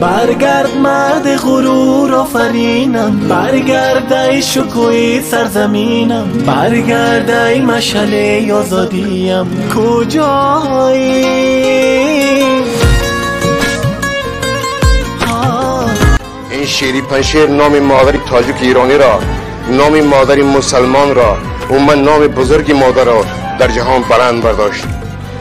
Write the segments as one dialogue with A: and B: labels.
A: برگرد مرد غرور آفرینم، برگرد ای شکوه سرزمینم، برگرد ای مشعله آزادیم، کجایی؟
B: این شیری پنشیر نام مادر تاجیک ایرانی را، نام مادر مسلمان را، و من نام بزرگ مادر را در جهان بلند برداشت.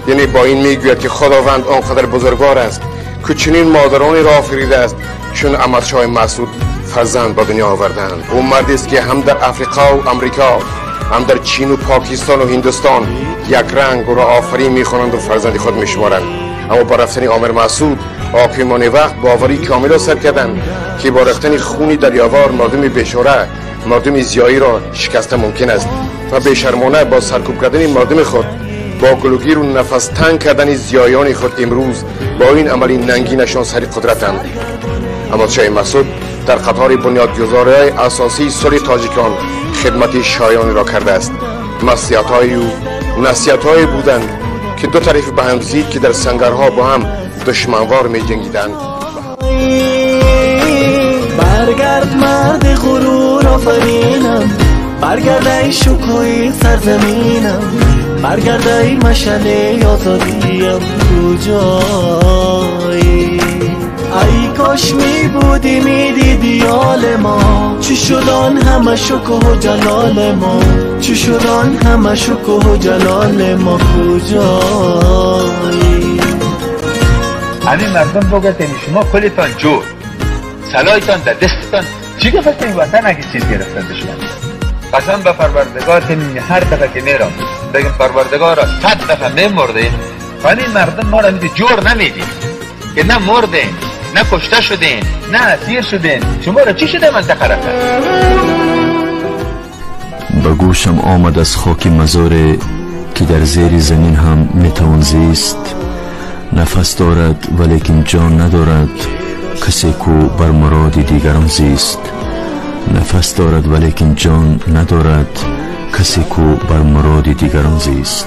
B: یعنی با این میگوید که خداوند آنقدر بزرگوار است که چنین مادرانی را آفریده است چون احمدشاه مسعود فرزند به دنیا آوردند. او مردی است که هم در افریقا و امریکا، هم در چین و پاکستان و هندوستان یک رنگ او را آفرین میخوانند و فرزند خود میشمارند. اما با رفتن آمر مسعود حاکمان وقت باوری کامل را سر کردند که با رفتن خونی دریاوار مردم بیچاره، مردم زیایی را شکسته ممکن است و بیشرمانه با سرکوب کردن مردم خود، با گلوگیر و نفس تنگ کردن زیایان خود امروز با این عمل ننگینشان سر قدرتند. احمدشاه مسعود در قطار بنیادگذارهای اساسی صلح تاجیکان خدمت شایانی را کرده است. نصیحت‌های او نصیحت‌هایی بودند که دو طرف به هم زید که در سنگرها با هم دشمنوار می جنگیدند.
A: برگرد مرد غرور آفرینم، برگرد ای شکوه سرزمینم، برگرد ای مشعله آزادیم، کجایی؟ ای کاش می بودی می دیدی حال ما، چی شد آن همه شکوه و جلال ما، چی شد آن همه شکوه و جلال ما، کجایی؟
C: همین مردم بگه شما کلتان جور، سلایتان در دستتان، چی گفت این وطن اگه چیز گرفتن دشمن؟ قسم به پروردگار که هر دفعه که میرم بگم پروردگار را 100 دفعه میمردیم، ولی این مردم ما را میده جور نمیدیم که نه مردیم، نه کشته شدیم، نه اسیر شدیم. شما را چی شده منطقه رفت؟
D: به گوشم آمد از خاک مزار که در زیر زمین هم میتوان زیست. نفس دارد ولیکن جان ندارد کسی کو بر مراد دیگران زیست. نفس دارد ولیکن جان ندارد کسی کو بر مراد دیگران زیست.